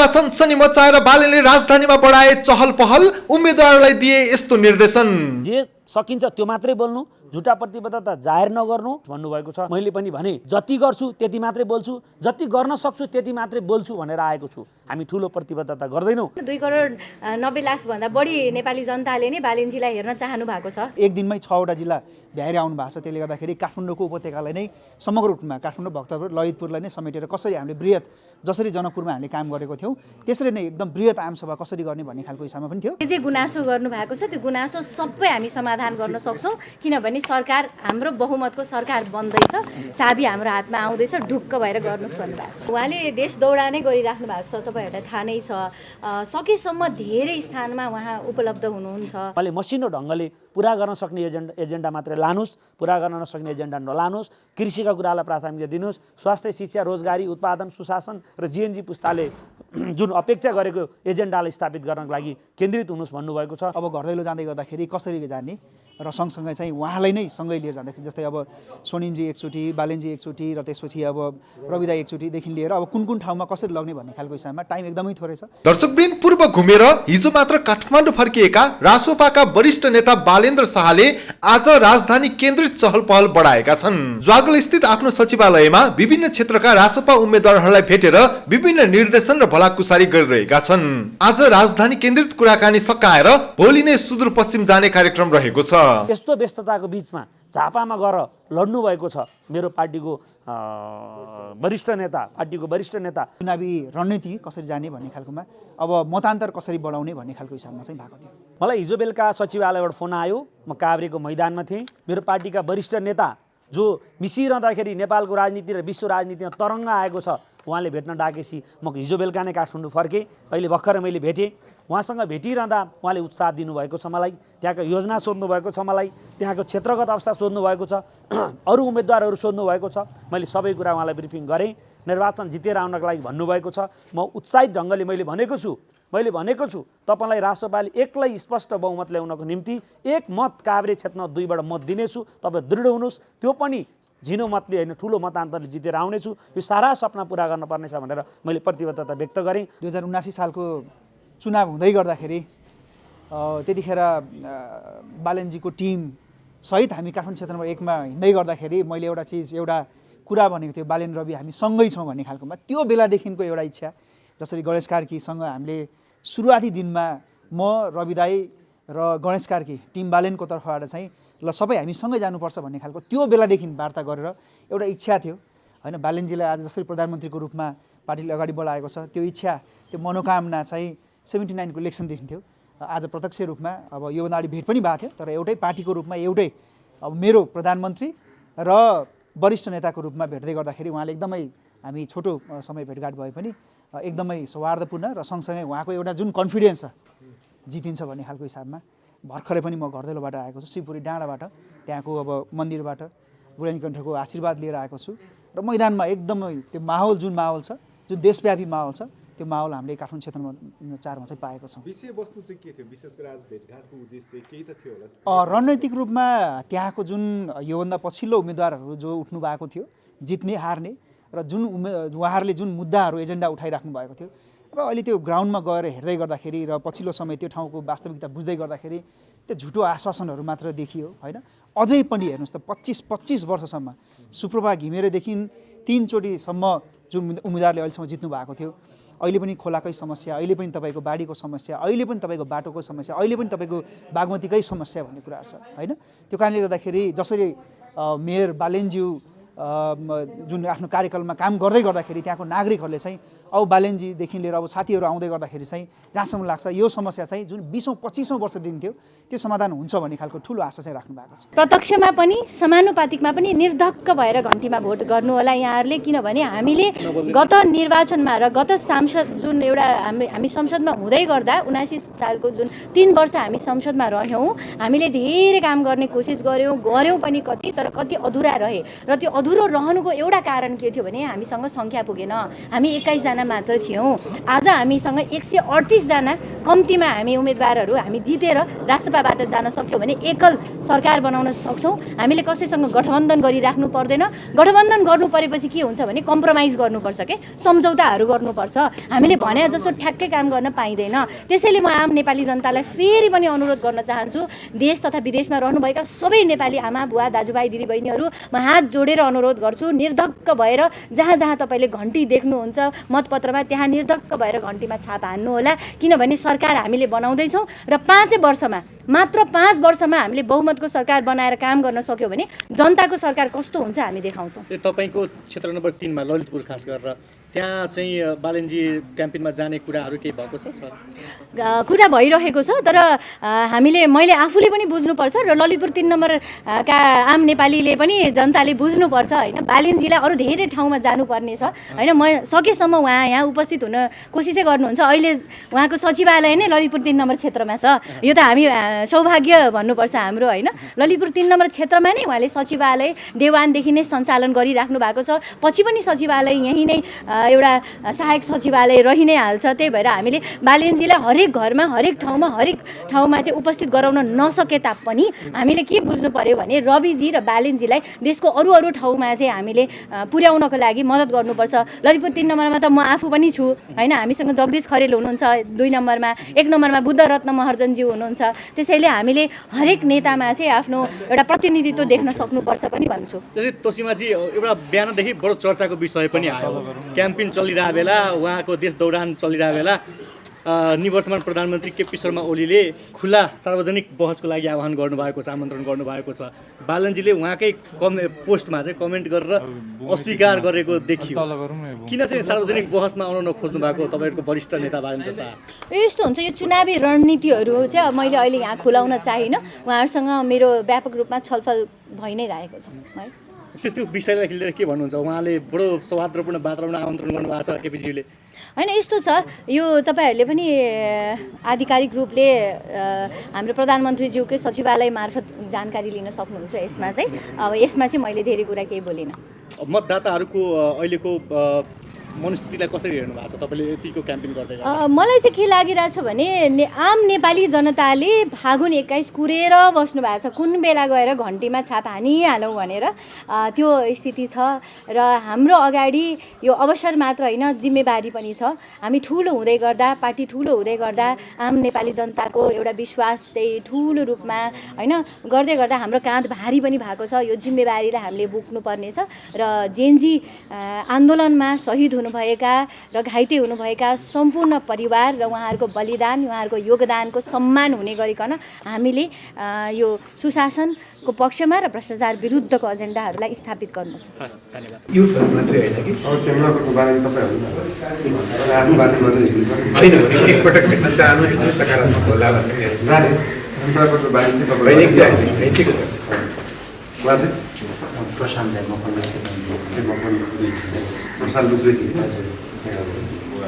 काठमाडौँमा सनसनी मचाएर बालेनले राजधानीमा बढाए चहल पहल, उम्मेदवारलाई दिए यस्तो निर्देशन। जे सकिन्छ त्यो मात्रै बोल्नु, झुटा प्रतिबद्धता जाहेर नगर्नु भन्नुभएको छ। मैले पनि भने जति गर्छु त्यति मात्रै बोल्छु, जति गर्न सक्छु त्यति मात्रै बोल्छु भनेर आएको छु। हामी ठुलो प्रतिबद्धता गर्दैनौँ। 2 करोड 90 लाख भन्दा बढी नेपाली जनताले नै बालेनजीलाई हेर्न चाहनु भएको छ। एक दिनमै 6 वटा जिल्ला भ्याएर आउनु भएको छ। त्यसले गर्दाखेरि काठमाडौँको उपत्यकालाई नै समग्र रूपमा काठमाडौँ, भक्तपुर, ललितपुरलाई नै समेटेर कसरी हामीले बृहत, जसरी जनकपुरमा हामीले काम गरेको थियौँ त्यसरी नै एकदम बृहत आमसभा कसरी गर्ने भन्ने खालको हिसाबमा पनि थियो। जे गुनासो गर्नु भएको छ त्यो गुनासो सबै हामी समाधान गर्न सक्छौँ, किनभने सरकार हाम्रो बहुमतको सरकार बन्दैछ, चाबी हाम्रो हातमा आउँदैछ, ढुक्क भएर गर्नुहोस् भन्नुभएको छ। उहाँले देश दौडा नै गरिराख्नु भएको छ, तपाईँहरूलाई थाहा नै छ। सकेसम्म धेरै स्थानमा उहाँ उपलब्ध हुनुहुन्छ। उहाँले मसिनो ढङ्गले पुरा गर्न सक्ने एजेन्डा मात्रै लानुहोस्, पुरा गर्न नसक्ने एजेन्डा नलानुहोस्। कृषिका कुरालाई प्राथमिकता दिनुहोस्। स्वास्थ्य, शिक्षा, रोजगारी, उत्पादन, सुशासन र जीएनजी पुस्ताले जुन अपेक्षा गरेको एजेन्डालाई स्थापित गर्नको लागि केन्द्रित हुनुहोस् भन्नुभएको छ। अब घर दैलो जाँदै गर्दाखेरि कसरी जाने र सँगसँगै चाहिँ उहाँलाई नै सँगै लिएर जाँदाखेरि जस्तै अब सोनिमजी एकचोटि, बालेनजी एकचोटि र त्यसपछि अब रविदा एकचोटिदेखि लिएर अब कुन कुन ठाउँमा कसरी लग्ने भन्ने खालको हिसाबमा टाइम एकदमै थोरै छ। दर्शकवृन्द, पूर्व घुमेर हिजो मात्र काठमाडौँ फर्किएका रासोपाका वरिष्ठ नेता बालेन्द्र शाहले आज राजधानी केन्द्रित चहल पहल बढाएका छन्। ज्वागल स्थित आफ्नो सचिवालयमा विभिन्न क्षेत्रका रासोपा उम्मेद्वारहरूलाई भेटेर विभिन्न निर्देशन र भलाकुसारी गरिरहेका छन्। आज राजधानी केन्द्रित कुराकानी सकाएर भोलि नै सुदूरपश्चिम जाने कार्यक्रम रहेको छ। यस्तो व्यस्तताको बिचमा झापामा गएर लड्नु भएको छ मेरो पार्टीको वरिष्ठ नेता। चुनावी रणनीति कसरी जाने भन्ने खालकोमा अब मतान्तर कसरी बढाउने भन्ने खालको हिसाबमा चाहिँ भएको थियो। मलाई हिजो बेलुका सचिवालयबाट फोन आयो। म काभ्रेको मैदानमा थिएँ। मेरो पार्टीका वरिष्ठ नेता जो मिसिरहँदाखेरि नेपालको राजनीति र विश्व राजनीतिमा तरङ्ग आएको छ, उहाँले भेट्न डाकेपछि म हिजो बेलुका नै काठमाडौँ फर्केँ। अहिले भर्खर मैले भेटेँ। उहाँसँग भेटिरहँदा उहाँले उत्साह दिनुभएको छ मलाई, त्यहाँको योजना सोध्नु भएको छ मलाई, त्यहाँको क्षेत्रगत अवस्था सोध्नु भएको छ, अरू उम्मेदवारहरू सोध्नु भएको छ। मैले सबै कुरा उहाँलाई ब्रिफिङ गरेँ। निर्वाचन जितेर आउनको लागि भन्नुभएको छ। म उत्साहित ढङ्गले मैले भनेको छु तपाईँलाई राष्ट्रपाले एक्लै स्पष्ट बहुमत ल्याउनको निम्ति एक मत काभ्रे क्षेत्रमा 2बाट मत दिनेछु। तपाईँ दृढ हुनुहोस्। त्यो पनि झिनो मतले होइन, ठुलो मतान्तरले जितेर आउनेछु। यो सारा सपना पुरा गर्न पर्नेछ भनेर मैले प्रतिबद्धता व्यक्त गरेँ। 2079 सालको चुनाव हुँदै गर्दाखेरि त्यतिखेर बालेनजीको टिम सहित हामी काठमाडौँ क्षेत्रमा एकमा हिँड्दै गर्दाखेरि मैले एउटा कुरा भनेको थियो, बालेन रवि हामी सँगै छौँ भन्ने खालकोमा। त्यो बेलादेखिको एउटा इच्छा, जसरी गणेश कार्कीसँग हामीले सुरुवाती दिनमा म, रवि दाई र गणेश कार्की टिम बालेनको तर्फबाट चाहिँ ल सबै हामी सँगै जानुपर्छ भन्ने खालको त्यो बेलादेखि वार्ता गरेर एउटा इच्छा थियो होइन। बालेनजीलाई आज जसरी प्रधानमन्त्रीको रूपमा पार्टीले अगाडि बढाएको छ, त्यो इच्छा, त्यो मनोकामना चाहिँ 79 को इलेक्सनदेखि थियो। आज प्रत्यक्ष रूपमा अब योभन्दा अगाडि भेट पनि भएको थियो, तर एउटै पार्टीको रूपमा एउटै अब मेरो प्रधानमन्त्री र वरिष्ठ नेताको रूपमा भेट्दै गर्दाखेरि उहाँले एकदमै, हामी छोटो समय भेटघाट भए पनि एकदमै सौहार्दपूर्ण र सँगसँगै उहाँको एउटा जुन कन्फिडेन्स छ जितिन्छ भन्ने खालको हिसाबमा भर्खरै पनि म घरदैलोबाट आएको छु, शिवपुरी डाँडाबाट, त्यहाँको अब मन्दिरबाट गुलानीकण्ठको आशीर्वाद लिएर आएको छु। र मैदानमा एकदमै त्यो माहौल छ, जुन देशव्यापी माहौल छ, त्यो माहौल हामीले काठमाडौँ क्षेत्रमा 4मा चाहिँ पाएको छौँ। विषयवस्तु चाहिँ के थियो? विशेष गरी आज भेटघाटको उद्देश्य केही त थियो होला? रणनैतिक रूपमा त्यहाँको जुन योभन्दा पछिल्लो उम्मेदवारहरू जो उठ्नु भएको थियो, जित्ने हार्ने, र जुन उहाँहरूले जुन मुद्दाहरू एजेन्डा उठाइराख्नु भएको थियो, र अहिले त्यो ग्राउन्डमा गएर हेर्दै गर्दाखेरि र पछिल्लो समय त्यो ठाउँको वास्तविकता बुझ्दै गर्दाखेरि त्यो झुटो आश्वासनहरू मात्र देखियो होइन। अझै पनि हेर्नुहोस् त 25 वर्षसम्म सुप्रभा घिमिरेदेखि 3 चोटिसम्म जुन उम्मेदवारले अहिलेसम्म जित्नु भएको थियो, अहिले पनि खोलाकै समस्या, अहिले पनि तपाईँको बाढीको समस्या, अहिले पनि तपाईँको बाटोको समस्या, अहिले पनि तपाईँको बागमतीकै समस्या भन्ने कुराहरू छ होइन। त्यो कारणले गर्दाखेरि जसरी मेयर बालेनज्यू जुन आफ्नो कार्यकालमा काम गर्दै गर्दाखेरि त्यहाँको नागरिकहरूले चाहिँ अब बालेनजीदेखि लिएर अब साथीहरू आउँदै गर्दाखेरि चाहिँ जहाँसम्म लाग्छ यो समस्या चाहिँ जुन 20औं-25औं वर्षदेखि थियो त्यो समाधान हुन्छ भन्ने खालको ठुलो आशा चाहिँ राख्नु भएको छ। प्रत्यक्षमा पनि समानुपातिकमा पनि निर्धक्क भएर घन्टीमा भोट गर्नु होला यहाँहरूले, किनभने हामीले गत निर्वाचनमा र गत सांसद जुन एउटा हामी संसदमा हुँदै गर्दा 79 सालको जुन 3 वर्ष हामी संसदमा रह्यौँ, हामीले धेरै काम गर्ने कोसिस गऱ्यौँ पनि कति, तर कति अधुरा रहे। र त्यो अधुरो रहनुको एउटा कारण के थियो भने हामीसँग सङ्ख्या पुगेन। हामी 21 जना जना मात्र थियौँ। आज हामीसँग 138 जना कम्तीमा हामी उम्मेदवारहरू हामी जितेर राष्ट्रपाबाट जान सक्यौँ भने एकल सरकार बनाउन सक्छौँ। हामीले कसैसँग गठबन्धन गरिराख्नु पर्दैन। गठबन्धन गर्नु परेपछि के हुन्छ भने कम्प्रोमाइज गर्नुपर्छ के, सम्झौताहरू गर्नुपर्छ। हामीले भने जस्तो ठ्याक्कै काम गर्न पाइँदैन। त्यसैले म आम नेपाली जनतालाई फेरि पनि अनुरोध गर्न चाहन्छु, देश तथा विदेशमा रहनुभएका सबै नेपाली आमा बुवा दाजुभाइ दिदीबहिनीहरू म हात जोडेर अनुरोध गर्छु, निर्धक्क भएर जहाँ जहाँ तपाईँले घन्टी देख्नुहुन्छ मतपत्रमा त्यहाँ निर्धक्क भएर घन्टीमा छाप हान्नुहोला। किनभने सरकार हामीले बनाउँदैछौँ र 5 वर्षमा मात्र 5 वर्षमा हामीले बहुमतको सरकार बनाएर काम गर्न सक्यौँ भने जनताको सरकार कस्तो हुन्छ हामी देखाउँछौँ। तपाईँको क्षेत्र नम्बर 3 मा ललितपुर खास गरेर त्यहाँ चाहिँ बालेनजी क्याम्पेनमा जाने कुराहरू केही भएको छ? कुरा भइरहेको छ, तर मैले आफूले पनि बुझ्नुपर्छ र ललितपुर 3 नम्बर का आम नेपालीले पनि जनताले बुझ्नुपर्छ होइन। बालेनजीलाई अरू धेरै ठाउँमा जानुपर्ने छ होइन। म सकेसम्म उहाँ यहाँ उपस्थित हुन कोसिसै गर्नुहुन्छ। अहिले उहाँको सचिवालय नै ललितपुर 3 नम्बर क्षेत्रमा छ। यो त हामी सौभाग्य भन्नुपर्छ हाम्रो होइन। ललितपुर 3 नम्बर क्षेत्रमा नै उहाँले सचिवालय देवानदेखि नै सञ्चालन गरिराख्नु भएको छ। पछि पनि सचिवालय यहीँ नै एउटा सहायक सचिवालय रहि नै हाल्छ। त्यही भएर हामीले बालेनजीलाई हरेक घरमा हरेक ठाउँमा चाहिँ उपस्थित गराउन नसके तापनि हामीले के बुझ्नु पर्यो भने रविजी र बालेनजीलाई देशको अरू ठाउँमा चाहिँ हामीले पुर्याउनको लागि मद्दत गर्नुपर्छ। ललितपुर 3 नम्बरमा त म आफू पनि छु होइन। हामीसँग जगदीश खरेल हुनुहुन्छ 2 नम्बरमा, 1 नम्बरमा बुद्धरत्न महर्जनजी हुनुहुन्छ। त्यसैले हामीले हरेक नेतामा चाहिँ आफ्नो एउटा प्रतिनिधित्व देख्न सक्नुपर्छ पनि भन्छु। जस्तै तोसीमाजी एउटा बिहानदेखि बडो चर्चाको विषय पनि आयो। क्याम्पेन चलिरहेको बेला, उहाँको देश दौडान चलिरहेको बेला निवर्तमान प्रधानमन्त्री केपी शर्मा ओलीले खुला सार्वजनिक बहसको लागि आह्वान गर्नुभएको छ, आमन्त्रण गर्नुभएको छ। बालनजीले उहाँकै पोस्टमा चाहिँ कमेन्ट गरेर अस्वीकार गरेको देखियो। किन चाहिँ सार्वजनिक बहसमा आउन नखोज्नु भएको तपाईँहरूको वरिष्ठ नेता बालेन्द्र शाह? यस्तो हुन्छ, यो चुनावी रणनीतिहरू चाहिँ मैले अहिले यहाँ खुलाउन चाहिनँ। उहाँहरूसँग मेरो व्यापक रूपमा छलफल भइ नै रहेको छ है। त्यो विषयलाई लिएर के भन्नुहुन्छ? उहाँले बडो सौहार्दपूर्ण वातावरण आमन्त्रण गर्नुभएको छ केपीजीले होइन। यस्तो छ, यो तपाईँहरूले पनि आधिकारिक रूपले हाम्रो प्रधानमन्त्रीज्यूकै सचिवालय मार्फत जानकारी लिन सक्नुहुन्छ। यसमा चाहिँ मैले धेरै कुरा केही बोलिनँ। मतदाताहरूको अहिलेको मनस्थितिलाई कसरी हेर्नु भएको छ तपाईँले यतिको क्याम्पेन गर्दै? मलाई चाहिँ के लागिरहेछ भने आम नेपाली जनताले फागुन 21 कुरेर बस्नु भएको छ। कुन बेला गएर घन्टीमा छाप हानिहालौँ भनेर त्यो स्थिति छ। र हाम्रो अगाडि यो अवसर मात्र होइन, जिम्मेवारी पनि छ। हामी ठुलो हुँदै गर्दा, पार्टी ठुलो हुँदै गर्दा आम नेपाली जनताको एउटा विश्वास चाहिँ ठुलो रूपमा होइन गर्दै गर्दा हाम्रो काँध भारी पनि भएको छ। यो जिम्मेवारीलाई हामीले बोक्नुपर्नेछ र जेनजी आन्दोलनमा शहीद हुनुभएका र घाइते हुनुभएका सम्पूर्ण परिवार र उहाँहरूको बलिदान, उहाँहरूको योगदानको सम्मान हुने गरिकन हामीले यो सुशासनको पक्षमा र भ्रष्टाचार विरुद्धको एजेन्डाहरूलाई स्थापित गर्नुपर्छ। युथहरू मात्रै होइन कि चन्द्रबाबुको बारेमा तपाईँहरू आफ्नो बारे मात्रै होइन, एकपटक भेट्न चाहनु एकदमै सकारात्मक होला भन्ने जाने चन्द्रबाबुको बारे चाहिँ तपाईँ ठिक छ। उहाँ चाहिँ प्रशान्त प्रशान्त लुक्रे